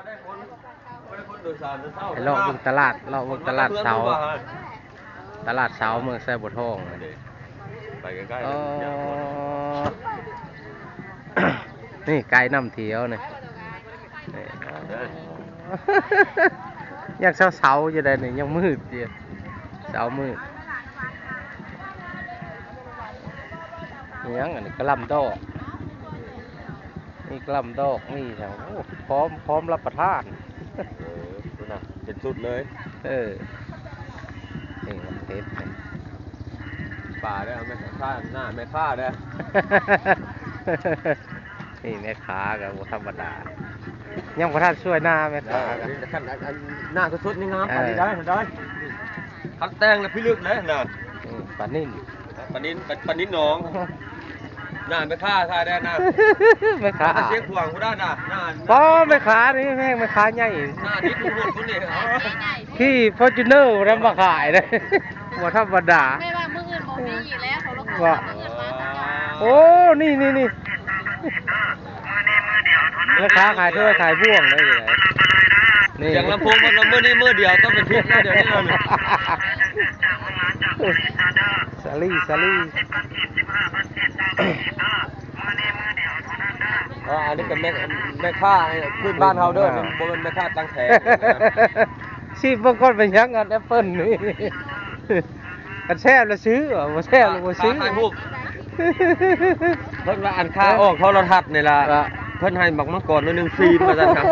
ໄປເລາະເບິ່ງຕະຫຼາດ ເລາະເບິ່ງຕະຫຼາດເຊົ້າ ຕະຫຼາດເຊົ້າເມືອງໄຊບົວທອງ. ໄປໃກ້ໆ ອໍ ນີ້ໄກນຳທ່ຽວນີ້ ນີ້ ຍັງເຊົ້າໆຢູ່ໃດ໋ນີ້ ຍັງມືດຢູ່ ເຊົ້າມືດ. ອີຫຍັງອັນນີ້ ກະຫຼ່ຳດອກ ມີກະຫຼ່ຳດອກ ມີຫຍັງ ໂອ້ ພ້ອມ ພ້ອມຮັບປະທານ. ເອີ ພຸ້ນນະ ເປັນຊຸດເລີຍ. ເອີ ນີ້ເຮັດ ປາເດີ້ ແມ່ຄ້າ ໜ້າແມ່ຄ້າເດີ້. ນີ້ແມ່ຄ້າກໍບໍ່ທຳມະດາ ຍັງບໍ່ທັນສວຍໜ້າແມ່ຄ້າ. ເອີ ອັນ ອັນ ອັນ ໜ້າສຸດໆ ນີ້ງາມປານນີ້ໄດ້ ໄດ້ ຄັນແຕ່ງແລ້ວພິລຶກເດ້ນະ. ອືມ ປານິນ ປານິນ ປາ ປານິນໜອງ. ໜ້າແມ່ຄ້າ ຂາຍໄດ້ນະ ແມ່ຄ້າ ແຕ່ຊຽງຂວາງພຸ້ນນະ ໜ້າ ອໍ ແມ່ຄ້ານີ້ແມ່ງ ແມ່ຄ້າໃຫຍ່ ໜ້າດິນພຸ້ນ ພຸ້ນນີ້ ຂີ່ຟໍຈູນເນີນຳມາຂາຍເດ້ ບໍ່ທຳມະດາ. ແມ່ວ່າມື້ອື່ນບໍ່ມີອີກແລ້ວ ເຂົາລະ ວ່າ ມື້ອື່ນມາ ໂອ້ ນີ້ ນີ້ ນີ້ ແມ່ຄ້າຂາຍຖ້ວຍຂາຍບ່ວງໄດ້ຢູ່ໃດ໋ ນີ້ ສຽງລຳໂພງເພິ່ນວ່າມື້ນີ້ມື້ດຽວ ຕ້ອງເປັນທິດແລ້ວ ດຽວນີ້ ສາລີ ສາລີ. ເອີ ອັນນີ້ກໍແມ່ ແມ່ຄ້າພື້ນບ້ານເຮົາເດີ້ ແມ່ນ ບໍ່ແມ່ນແມ່ຄ້າຕ່າງແຂກ. ຊີມເບິ່ງກ່ອນເປັນຫຍັງອັນແອັບເປິ້ນນີ້ ຄັນແຊບລະຊື້ ບໍ່ແຊບລະບໍ່ຊື້. ຖ່າຍຮູບ ເພິ່ນວ່າອັນຄ່າອອກໂທລະທັດນີ້ລະ ເພິ່ນໃຫ້ໝາກມັງກອນໜ້ອຍໜຶ່ງ ຟຣີ ວ່າຊັ້ນນະ. ອາ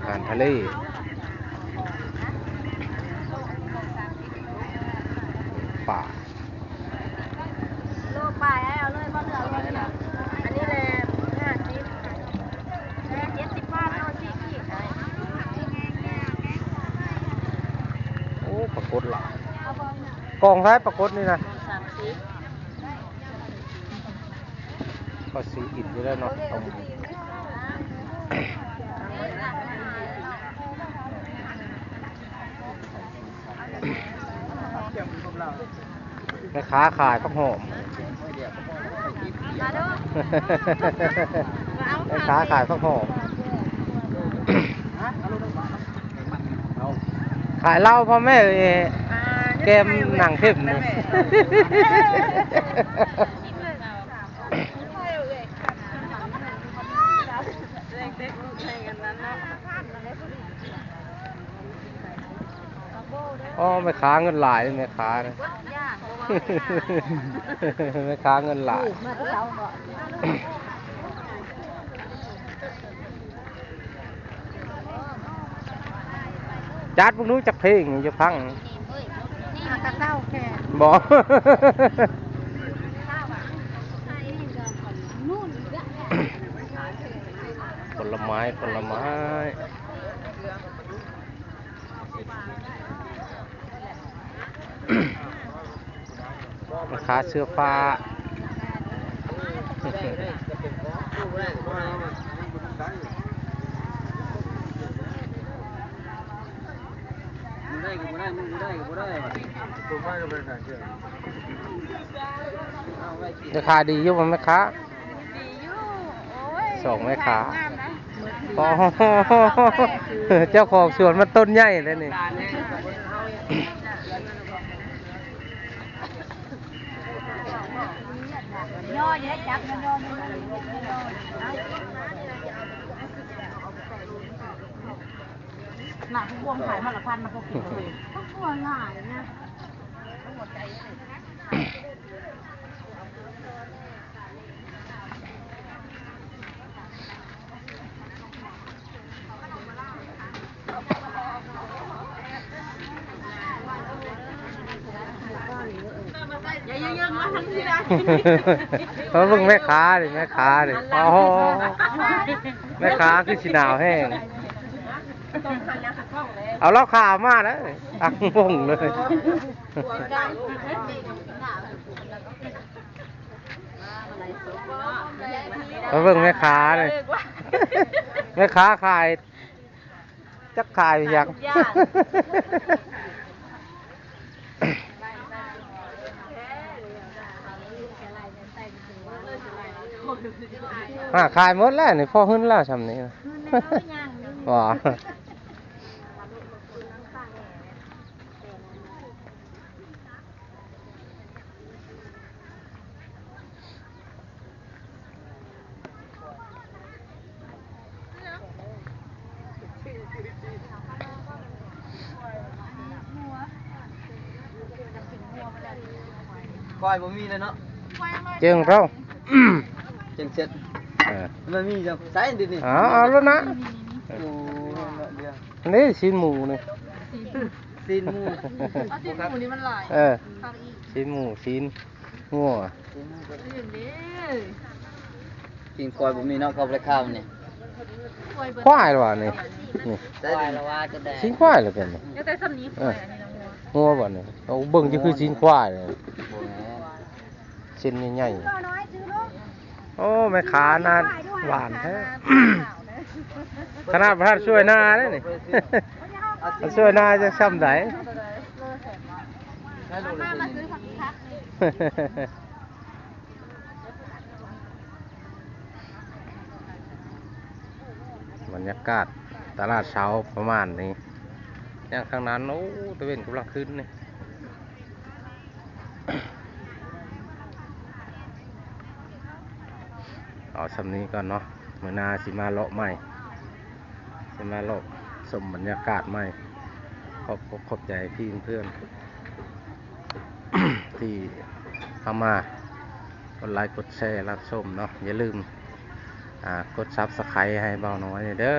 ຫານທະເລ ປາ ໂລປາຍ ເອົາເລີຍ ບໍ່ເຫຼືອເລີຍ. ອັນນີ້ແຫຼະ ຫ້າສິບ ເຈັດສິບບາດ ໂລສີ່ຂີດ. ໂອ້ ປາກົດຫຼາຍ ກອງເທົ່າໃດປາກົດນີ້ນະ? ສາມສິບ. ກໍຊິກິນຢູ່ແລ້ວເນາະ ຕົ້ມ. ແມ່ຄ້າຂາຍຜັກຫອມ ແມ່ຄ້າຂາຍຜັກຫອມ. ຂາຍເຫຼົ້າພໍ່ແມ່ເອີຍ ແກ້ມໜັງເຂັມນີ້. ອໍ ແມ່ຄ້າເງິນຫຼາຍ ແມ່ຄ້ານະ ແມ່ຄ້າເງິນຫຼາຍ. ຈັດເບິ່ງດູຈັກເພງຢູ່ຟັງ. ບໍ່ ຜົນລະໄມ້ ຜົນລະໄມ້. ແມ່ຄ້າເສື້ອຟ້າ ແມ່ຄ້າດີຢູ່ບໍ່ແມ່ຄ້າ? ດີຢູ່ ໂອ້ຍ ສອງແມ່ຄ້າ ຂາຍງາມນະ ອໍ ເຈົ້າຂອງສວນມັນຕົ້ນໃຫຍ່ເດ້ນີ້. ຍໍຢູ່ໄດ້ຈັບ ຍໍຢູ່ ໜ້າຜູ້ບ່ວງຂາຍມາລະພັນ ມັນກໍກິນເລີຍ ຜູ້ບ່ວງຫຼາຍນະ. ມາເບິ່ງແມ່ຄ້ານີ້ ແມ່ຄ້ານີ້ ໂອ້ໂຫ ແມ່ຄ້າຄືຊິໜາວແຮງ ເອົາເຫຼົ້າຂາວມາເດີ້ ຕັ້ງວົງເລີຍ. ມາເບິ່ງແມ່ຄ້າເດ້ ແມ່ຄ້າຂາຍ ຈັກຂາຍຫຍັງ ທຸກຢ່າງ. ຫາຂາຍໝົດແລ້ວນີ້ ພໍຫື້ນແລ້ວຊ່ຳນີ້ ຫື້ນແລ້ວ ຍັງຢູ່ ບໍ່ ຄວາຍບໍ່ມີແລ້ວເນາະ ເຈີເຂົາ ເຈີເສັດ ເອີ ມັນມີຢູ່ໃສເດນີ້ ເອົາ ເອົາໂລດນະ ໂອ້ ເນາະ ດຽວ ນີ້ຊີ້ນໝູນີ້ ຊີ້ນໝູ ເອົາຊີ້ນໝູນີ້ມັນຫຼາຍ ເອີ ຊີ້ນໝູ ຊີ້ນງົວ ຊີ້ນຄວາຍບໍ່ມີເນາະ ເຂົາບໍ່ໄດ້ຂ້າວນີ້ ຄວາຍແລ້ວວ່ານີ້ ນີ້ ຄວາຍແລ້ວວ່າຈະໄດ້ ຊີ້ນຄວາຍແລ້ວເປັນນີ້ ຍັງແຕ່ຊ່ຳນີ້ ເອີ ຄວາຍ ອັນນີ້ນະ ງົວ ງົວບໍ່ນີ້ ເອົາເບິ່ງ ເອີ ຄືຊີ້ນຄວາຍ ບໍ່ແມ່ນ ຊີ້ນໃຫຍ່ໆ ໂອ້ ແມ່ຄ້າໜ້າຫວານແທ້ ຂະໜາດບໍ່ທັນຊ່ວຍນາເດ້ນີ້ ຖ້າຊ່ວຍນາຈະຊ່ຳໃດ ບັນຍາກາດຕະຫຼາດເຊົ້າປະມານນີ້ ຢ່າງຂ້າງນັ້ນ ໂອ້ ຕາເວັນກຳລັງຂຶ້ນນີ້ ເອົາຊ່ຳນີ້ກ່ອນເນາະ ມື້ໜ້າຊິມາເລາະໃໝ່ ຊິມາເລາະຊົມບັນຍາກາດໃໝ່ ຂອບອົກຂອບໃຈພີ່ເພື່ອນ ທີ່ເຂົ້າມາກົດໄລກົດແຊຮັບຊົມເນາະ ຢ່າລືມ ອ່າ ກົດ Subscribe ໃຫ້ບ່າວນ້ອຍແດ່ເດີ.